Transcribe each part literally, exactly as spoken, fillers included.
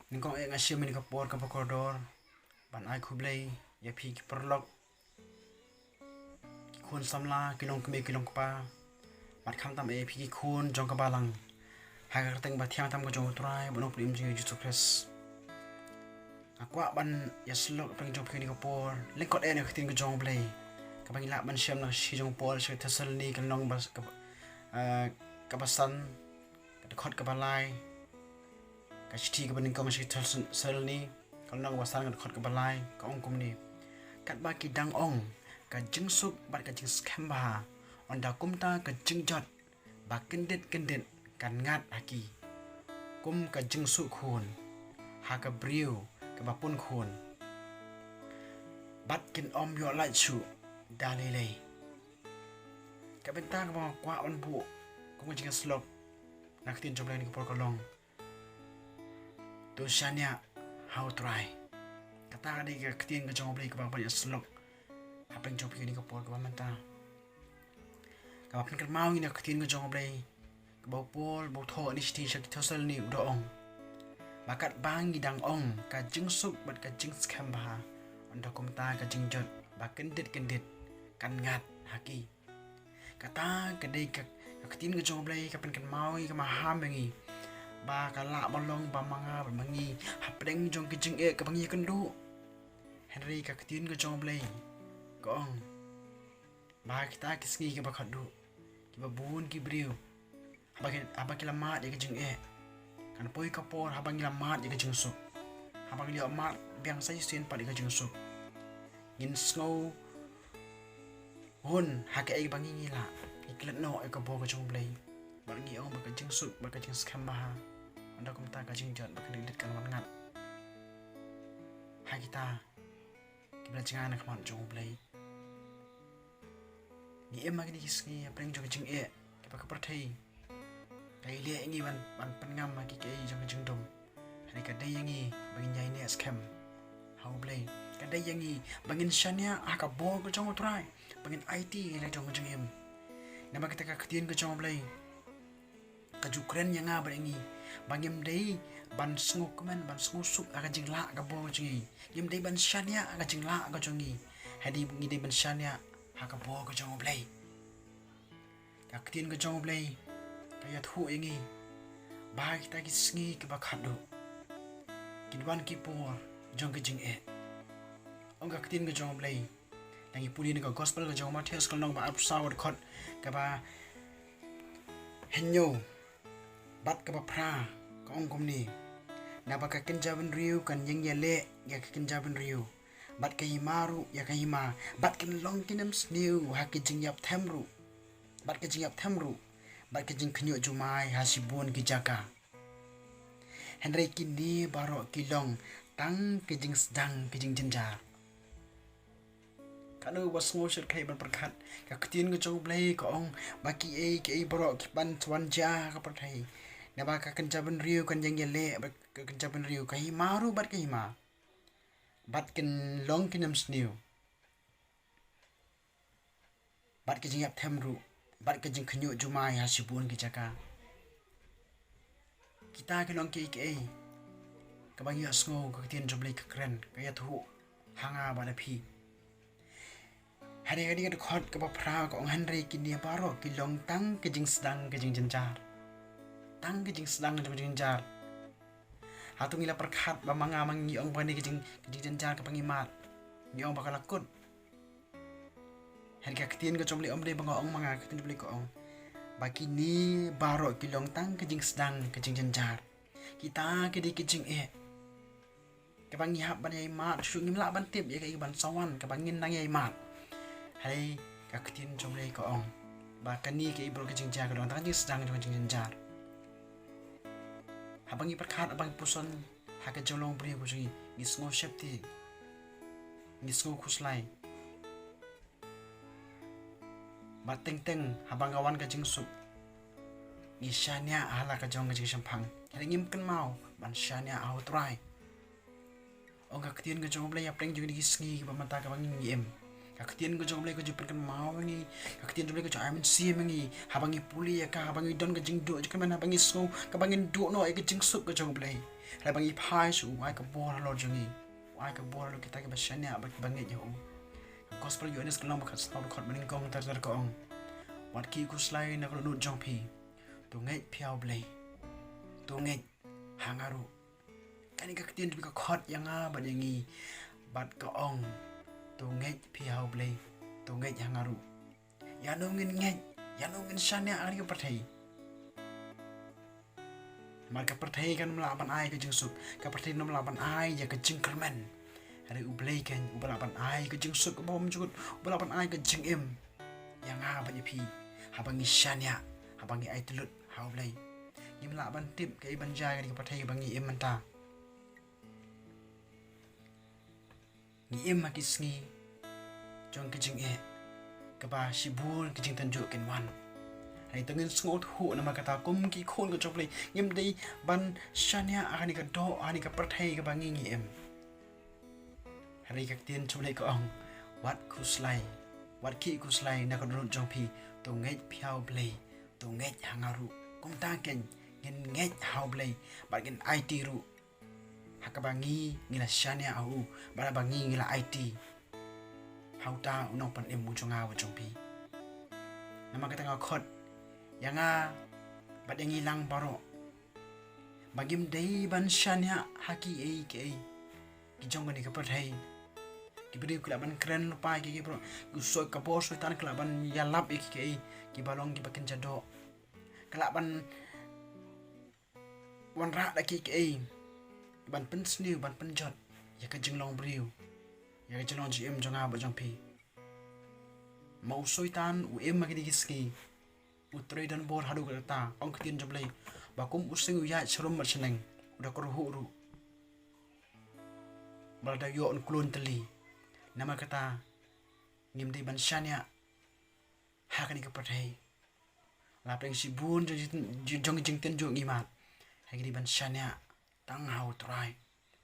Nyngkong eh nga shim ïa kane ka por kaba kordor ban ai khublei ïa phi ki paralok, ki khun samla, ki longkmie ki longkpa, bad khamtam eh ïa phi ki khun jong ka balang ha ka kyrteng ba thiang tam ka jong U Trai bad U Nongpynim jong ngi U Jisu Khrist. Nga kwah ban ïasyllok hapdeng jong phi ha kane ka por lyngkot eh na ka ktien ka jong U Blei kaba ngi lah ban shem na ka shithi jong u Paul sha ki Thessaloni, ka lynnong ba, kaba, eh, kaba san, ka dkhot kaba lai. Ka shithi kaba nyngkong sha ki Thessaloni, ka lynnong ba san, ka dkhot kaba lai, ka ong kumne: Katba ki dang ong, ka jingsuk bad ka jingskhem bha, ynda kumta ka jingjot ba kyndit kyndit kan ngat ha ki, kum ka jingsuh khun ha ka briew kaba pun khun, bad kin ym ïoh lait shuh da lei lei. Ka bynta kaba nga kwah ban buh kum ka jingïasyllok na ka ktien jong U Blei ha kane ka por ka long: To shaniah ha U Trai. Kata ka dei ka ktien ka jong U Blei kaba nga kwah ban ïasyllok hapdeng jong phi ha kane ka por kaba mynta, kaba pynkynmaw ïa ngi na ka ktien ka jong U Blei kaba u Paul ba u thoh ha kane ka shithi sha ki Thessaloni u da ong ba katba ngi dang ong, ka jingsuk bad ka jingskhem bha, ynda kumta ka jingjot ba kyndit kyndit kan ngat ha ki. Kata ka dei ka, ka ktien ka jong U Blei ka pynkynmaw ïa ka maham ïa ngi ba ka lah ban long ba ma nga bad ma ngi hapdeng jong ki jingeh kaba ngi ïakynduh. Hynrei ka ktien ka jong U Blei ka ong ba kita ki sngi kiba khatduh, kiba bun ki briew, haba ki, haba ki la mad ïa ka jingeh, kan poi ka por haba ngi la mad ïa ka jingsuk, haba ngi la mad biang sa shisien pat ïa ka jingsuk, ngin sngew hun ha kaei ba ngi, ngi lah, ngi klet noh ïa ka bor ka jong U Blei, bad ngi ong ba ka jingsuk bad ka jingskhem bha, ynda kumta ka jingjot ba kyndit kyndit kan wan ngat ha kita kiba la jngai na khmat jong U Blei. Ngi im ha kine ki sngi hapdeng jong ka jingeh, kiba ka pyrthei ka ïaleh ïa ngi ban, ban pynngam ha ki kaei jong ka jingdum. Hynrei ka dei ïa ngi ba ngin ïaineh skhem ha U Blei. Ka dei ïa ngi ba ngin shaniah ha ka bor ka jong U Trai, ba ngin aiti ïa la jong ka jingim. Namar kata ka ktien ka jong U Blei ka ju kren ïa nga bad ïa ngi ba ngim dei ban sngewkmen, ban sngewsuk ha ka jinglah ka bor ka jong ngi. Ngim dei ban shaniah ha ka jinglah ka jong ngi, hynrei ngi dei ban shaniah ha ka bor ka jong U Blei. Ka ktien ka jong U Blei ka ïathuh ïa ngi ba kita ki sngi kiba khatduh kin wan ki por jong ka jingeh. Ong ka ktien ka jong U Blei, ngi pule na ka gospel ka jong u Mathaios ka lynnong ba arphew saw, ka dkhot kaba hynñiew bad kaba phra, ka ong kumne: Naba ka kynja bynriew kan ïeng ïaleh ïa ka kynja bynriew, bad ka hima ruh ïa ka hima, bad kin long ki nemsniew ha ki jingïap them ruh, bad ka jingïap them ruh, bad ka jingkhynñiuh jumai ha shibun ki jaka. Hynrei kine baroh ki long tang ki jingsdang ki jingjynjar. Kano ba sngewsih kaei ban pyrkhat, ka ktien ka jong U Blei ka ong ba kiei kiei baroh ki ban sa wan jia ha ka pyrthei. Naba ka kynja bynriew kan ïeng ïaleh, ba ka kynja bynriew, ka hima ruh bad ka hima, bad kin long ki nemsniew, bad ka jingïap them ruh, bad ka jingkhynñiuh jumai ha shibun ki jaka. Kita ki long kiei kiei kaba ngi ïohsngew ka ktien jong U Blei ka kren, ka ïathuh ha nga bad ha phi. Hynrei kane ka dkhot kaba phra ka ong: Hynrei kine baroh ki long tang ki jingsdang ki jingjynjar. Tang ki jingsdang ki jingjynjar. Hato ngi la pyrkhat ba ma nga ma ngi ong ba kane ka jing, ka jingjynjar kaba ngi mad, ngi ong ba ka la kut? Hynrei ka ktien ka jong U Blei ym dei ba nga ong ma nga, ka ktien U Blei ka ong ba kine baroh ki long tang ki jingsdang ki jingjynjar. Kita ki dei ki jingeh kaba ngi hap ban ïai mad shuh, ngim lah ban tip ïa kaei kaban sa wan kaba ngin nang ïai mad. Hynrei ka ktien jong U Blei ka ong ba kane kaei baroh ki jingjia ka long tang ki jingsdang jong ki jingjynjar. Haba ngi pyrkhat, haba ngi puson ha ka jinglong briew ka jong ngi, ngi sngew sheptieng, ngi sngew khuslai. Bad teng teng haba nga wan ka jingsuk, ngi shaniah ha la ka jong ka jingshemphang. Hynrei ngim kynmaw ban shaniah ha U Trai. Ong ka ktien ka jong U Blei hapdeng jong kine ki sngi kiba mynta kaba ngi im, ka ktien ka jong U Blei ka ju pynkynmaw ïa ngi, ka ktien jong U Blei ka ju ai mynsiem ïa ngi. Haba ngi pule ïa ka, haba ngi don ka jingduh jingkyrmen, haba ngi sngew kaba ngin duh noh ïa ka jingsuk ka jong U Blei, Hynrei ba ngi phai sha u, u ai ka bor halor jong ngi. U ai ka bor halor kita kiba shaniah bad kiba ngeit ïa u. Gospel Ïoannis ka lynnong ba khatsaw, dkhot ba nyngkong ter ter ka ong: Wat khie khuslai na ka dohnud jong phi. To ngeit phi ha U Blei. To ngeit ha nga ruh. Kane ka ktien jong phi ka khot ïa nga bad ïa ngi. Bad ka ong: To ngeit phi ha U Blei. To ngeit ha nga ruh. Ïa no ngin ngeit, ïa no ngin shaniah ha kane ka pyrthei. Namar ka pyrthei kan ym lah ban ai ka jingsuk, ka pyrthei kan ym lah ban ai ïa ka jingkyrmen. Hynrei U Blei kan uba lah ban ai ka jingsuk kaba bymjukut, uba lah ban ai ka jingim ïa nga bad ïa phi, haba ngi shaniah, haba ngi aiti lut ha U Blei. Ngim lah ban tip kaei ban jia ha kane ka pyrthei kaba ngi im mynta. Ngi im ha ki sngi jong ka jingeh kaba shibun ki jingtynjuh kin wan. Hynrei to ngin sngewthuh, namar kata kum ki khun ka jong U Blei ngim dei ban shaniah ha kane ka doh, ha kane ka pyrthei kaba ngi ngi im. Hynrei ka ktien jong U Blei ka ong: Wat khuslai, wat khie khuslai na ka dohnud jong phi. To ngeit phi ha U Blei. To ngeit ha nga ruh. Kumta kein ngin ngeit ha U Blei bad ngin aiti ruh ha kaba ngi ngi la shaniah ha u, bad ha kaba ngi ngi la aiti ha uta u nongpynim u jong nga bad jong phi. Namar kata nga khot ïa nga bad ïa ngi lang baroh ba ngim dei ban shaniah ha kiei kiei ki jong kane ka pyrthei. Ki briew ki lah ban kren lypa ïa kiei kiei baroh, u soi, ka bor Soitan ka lah ban ïalap ïa kiei kiei kiba long kiba kynja doh. Ka lah ban wanrah da kiei kiei ban pynsniew, ban pynjot ïa ka jinglong briew, ïa ka jinglong jingim jong nga bad jong phi. Ma u Soitan u im ha kine ki sngi, u trei don bor haduh katta. Ong ka ktien jong U Blei ba kum u sing u ïaid sharum bad shaneng, u da kyrhuh ruh, ba lada ïoh un klun tylli. Namar kata ngim dei ban shaniah ha kane ka pyrthei. La pdeng shibun jong, jong, jong jingtynjuh ngi mad, hynrei ngi dei ban shaniah tang ha U Trai,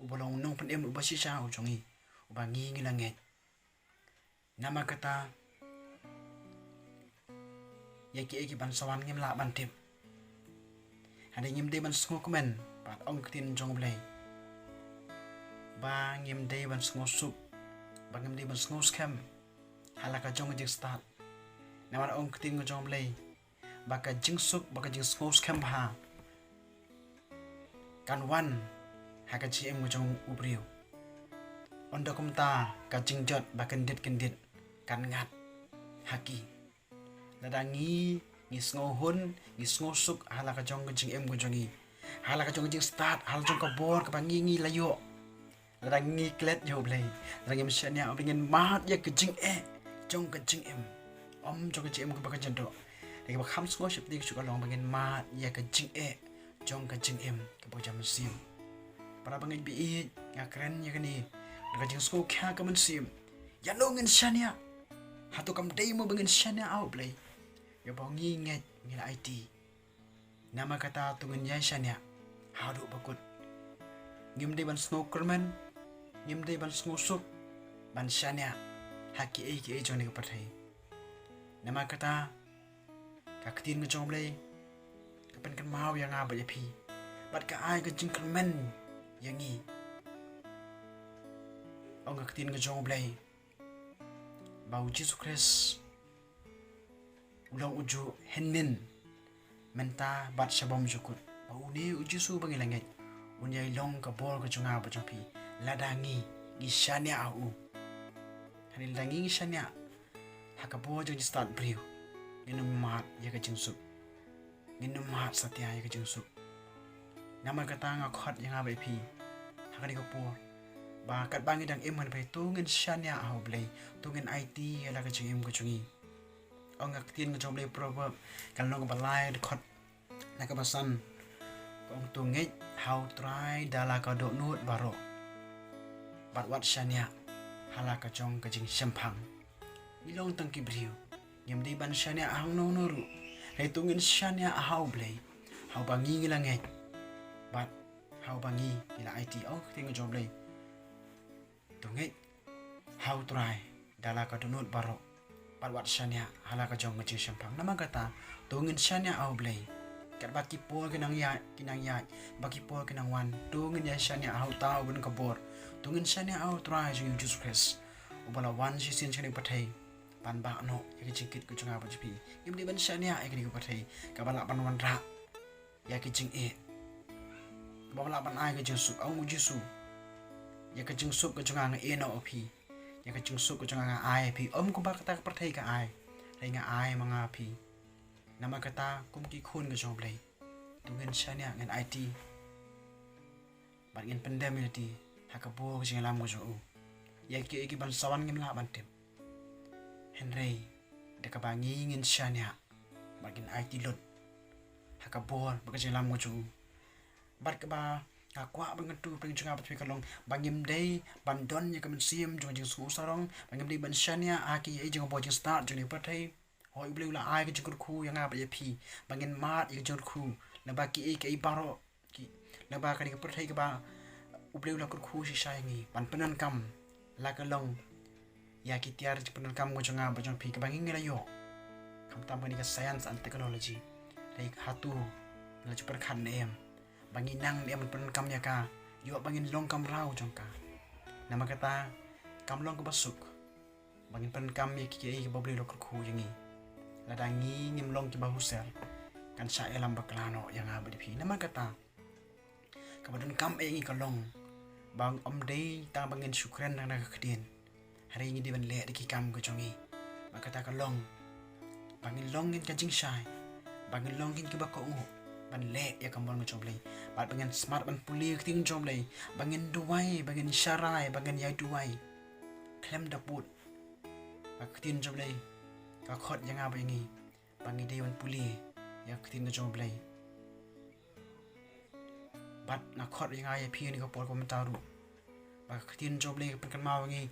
uba long u nongpynim uba shisha u jong ngi, uba ngi ngi la ngeit. Namar kata ïa kiei kiban sa wan ngim lah ban tip. Hynrei ngim dei ban sngewkmen, bad ong ka ktien jong U Blei ba ngim dei ban sngewsuk, ba ngim dei ban sngewskhem ha la ka jong ka jingstad. Namar ong ka ktien ka jong U Blei ba ka jingsuk, ba ka jingsngewskhem bha kan wan ha ka jingim ka jong u briew. Ynda kumta ka jingjot ba kyndit kyndit kan ngat ha ki. Lada ngi, ngi sngewhun, ngi sngewsuk ha la ka jong ka jingim ka jong ngi, ha la ka jong ka jingstad, ha la jong ka bor kaba ngi ngi la ïoh, lada ngi klet ïa U Blei, lada ngim shaniah, U Blei, ngin mad ïa ka jingeh jong ka jingim, ym jong ka jingim kaba kynja doh. Lada kaba kham sngewsuk te ka shu ka long ba ngin mad ïa ka jingeh jong ka jingim kaba kynja mynsiem. Para bangeit ba ïeit, nga kren ïa kane da ka jingsngewkhia ka mynsiem. Ïa no ngin shaniah? Hato kam dei mo ba ngin shaniah ha U Blei? Ïa ba ngi ngeit, ngi la aiti. Namar kata to ngin ïai shaniah haduh ba kut. Ngim dei ban sngewkyrmen, ngim dei ban sngewsuk ban shaniah ha kiei kiei jong kane ka pyrthei. Namar kata ka ktien ka jong U Blei ka pynkynmaw ïa nga bad ïa phi, bad ka ai ka jingkyrmen ïa ngi. Ong ka ktien ka jong U Blei ba U Jisu Khrist u long u juh hynnin, mynta bad sha bymjukut. Ba une U Jisu ba ngi la ngeit, un ïai long ka bor ka jong nga bad jong phi lada ngi ngi shaniah ha u. Hynrei lada ngi ngi shaniah ha ka bor jong ka jingstad briew, ngin ym mad ïa ka jingsuk, ngin ym mad satia ïa ka jingsuk. Namar kata nga khot ïa nga bad ïa phi ha kane ka por ba katba ngi dang im hangne, to ngin shaniah ha U Blei, to ngin aiti ïa la ka jingim ka jong ngi. Ong ka ktien ka jong U Blei, Proverb ka lynnong kaba lai, dkhot na kaba san, ka ong: To ngeit ha U Trai da la ka dohnud baroh, bad wat shaniah ha la ka jong ka jingshemphang. Ngi long tang ki briew, ngim dei ban shaniah hangno hangno ruh. Hynrei to ngin shaniah ha U Blei, ha uba ngi ngi la ngeit, bad ha uba ngi ngi la aiti. Ong ka ktien ka jong U Blei: To ngeit ha U Trai da la ka dohnud baroh, bad wat shaniah ha la ka jong ka jingshemphang. Namar kata to ngin shaniah ha U Blei, Katba ki por ki nang ïaid, ki nang ïaid, ba ki por ki nang wan, to ngin ïa shaniah ha uta uban ka bor. To ngin shaniah ha U Trai jong ngi U Jisu Khrist, uba la wan shisien sha kane ka pyrthei ban bah noh ïa ki jingkit ka jong nga bad jong phi. Ngim dei ban shaniah ïa kane ka pyrthei kaba lah ban wanrah ïa ki jingeh, ba lah ban ai ka jingsuk. Ong U Jisu, ïa ka jingsuk ka jong nga nga ai noh ïa phi. Ïa ka jingsuk ka jong nga nga ai ïa phi, ym kumba kata ka pyrthei ka ai. Hynrei nga ai ma nga ïa phi. Namar kata, kum ki khun ka jong U Blei, to ngin shaniah, ngin aiti bad ngin pyndem ïalade ha ka bor ka jingïalam ka jong u. Ïa kiei kiei ban sa wan ngim lah ban tip, hynrei da kaba ngi ngin shaniah bad ngin aiti lut ha ka bor bad ka jingïalam ka jong u. Bad kaba nga kwah ban kyntu pdeng jong nga bad phi ka long ba ngim dei ban don ïa ka mynsiem jong ka jingsngew sarong, ba ngim dei ban shaniah ha kiei kiei jong ka bor jingstad jong kane ka pyrthei. Hooid, U Blei u la ai ka jingkyrkhu ïa nga bad ïa phi ba ngin mad ïa ka jingkyrkhu lyngba kiei kiei baroh, ki, lyngba kane ka pyrthei kaba U Blei u la kyrkhu shisha ïa ngi ban pyndonkam, la ka long ïa ki tiar jingpyndonkam ka jong nga bad jong phi kaba ngi ngi la ïoh, khamtam kane ka science and technology. Hynrei hato ngi la ju pyrkhat ne em ba ngi nang ne em ban pyndonkam ïa ka, ïoh ba ngin long kamraw jong ka? Namar kata, kam long kaba suk ba ngin pyndonkam ïa kiei kiei kiba U Blei u la kyrkhu ïa ngi. Lada ngi ngim long kiba husiar, kan shah ïalam bakla noh ïa nga bad ïa phi. Namar kata, kaba donkam ïa ngi ka long ba ym dei tang ba ngin shu kren tang da ka ktien, hynrei ngi dei ban leh da ki kam ka jong ngi. Bad kata ka long ba ngin long kin ka jingshai, ba ngin long kin kiba kohnguh ban leh ïa ka mon ka jong U Blei, bad ba ngin smat ban pule ïa ka ktien ka jong U Blei, ba ngin duwai, ba ngin sharai, ba ngin ïa duwai khlem da pud. Ba ka ktien jong U Blei ka khot ïa nga bad ïa ngi ba ngi dei ban pule ïa ka ktien ka jong U Blei. Bad nga khot ïa nga ïa phi ha kane ka por kaba mynta ruh ba ka ktien jong U Blei ka pynkynmaw ïa ngi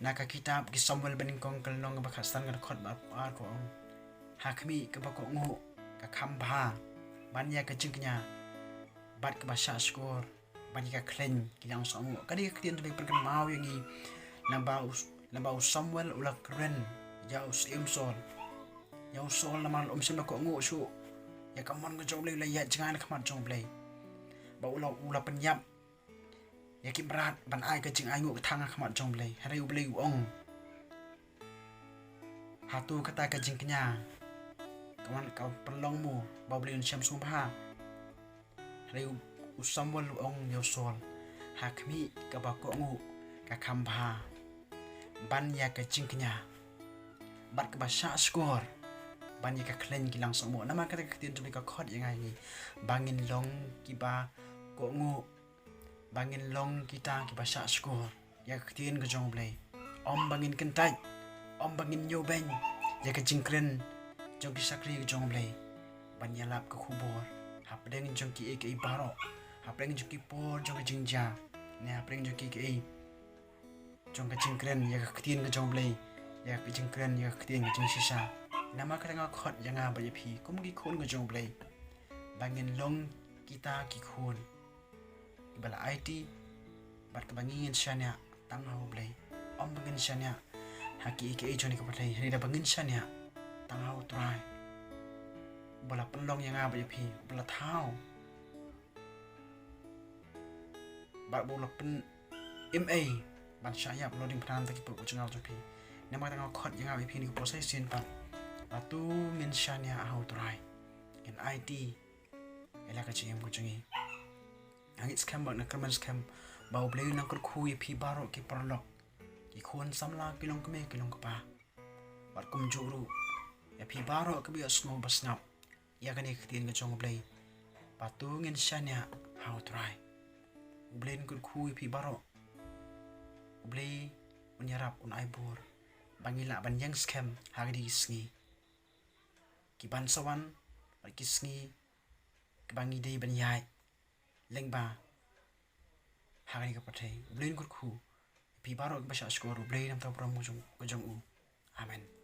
na ka kitab ki Samuel banyngkong ka lynnong kaba khatsan ka dkhot ba ar ka ong: Ha khmih, kaba kohnguh ka kham bha ban ïa ka jingkñia, bad kaba shahshkor ban ïa ka khleiñ ki lang sohmoh. Kane ka ktien jong U Blei ka pynkynmaw ïa ngi, naba u, naba u Samuel u la kren ïa u syiem Saul, ïa u Saul namar um shym la kohnguh shuh ïa ka mon ka jong U Blei, u la ïaid jngai na khmat jong U Blei. Ba u la, u la pynïap ïa ki mrad ban ai ka jingainguh ka thang ha khmat jong U Blei. Hynrei U Blei u ong, hato kata ka jingkñia ka wan ka pynlong mo ba U Blei un shem sngewbha? Hynrei u, u Samuel u ong ïa u Saul: Ha khmih, kaba kohnguh ka kham bha ban ïa ka jingkñia, bad kaba shahshkor ban ïa ka khleiñ ki lang sohmoh. Namar kata ka ktien jong U Blei ka khot ïa nga ïa ngi ba ngin long kiba kohnguh, ba ngin long kita kiba shahshkor ïa ka ktien ka jong U Blei. Ym ba ngin kyntait, ym ba ngin ñiewbeiñ ïa ka jingkren jong ki shakri ka jong U Blei ban ïalap ka khubor hapdeng jong kiei kiei baroh, hapdeng jong ki por jong ka jingjia, ne hapdeng jong kiei kiei jong ka jingkren ïa ka ktien ka jong U Blei, ïa ka jingkren ïa ka ktien ka jingshisha. Namar kata nga khot ïa nga bad ïa phi kum ki khun ka jong U Blei ba ngin long kita ki khun kiba la aiti, bad kaba ngi ngin shaniah tang ha U Blei. Ym ba ngin shaniah ha kiei kiei jong kane ka pyrthei, hynrei da ba ngin shaniah tang ha U Trai, uba la pynlong ïa nga bad ïa phi, uba la thaw bad uba la pyn-im ei ban shah ïap lyngba ki paidbah jong nga bad jong phi. Namar kata nga khot ïa nga bad ïa phi ha kane ka por sa shisien pat ba to ngin shaniah ha U Trai, ngin aiti ïa la ka jingim ka jong ngi. Nga ngeit skhem bad nga kyrmen skhem ba U Blei un nang kyrkhu ïa phi baroh ki paralok, ki khun samla, ki longkmie, ki longkpa, bad kumjuh ruh ïa phi baroh kiba ïohsngew ba sngap ïa kane ka ktien ka jong U Blei ba to ngin shaniah ha U Trai. U Blei un kyrkhu ïa phi baroh. U Blei un ïarap, un ai bor ba ngin lah ban ïeng skhem ha kine ki sngi ki ban sa wan, bad ki sngi kiba ngi dei ban ïaid lyngba ha kane ka pyrthei. U Blei un kyrkhu ïa phi baroh kiba shahshkor. U Blei un nang thaw burom ka jong, ka jong u. Amen.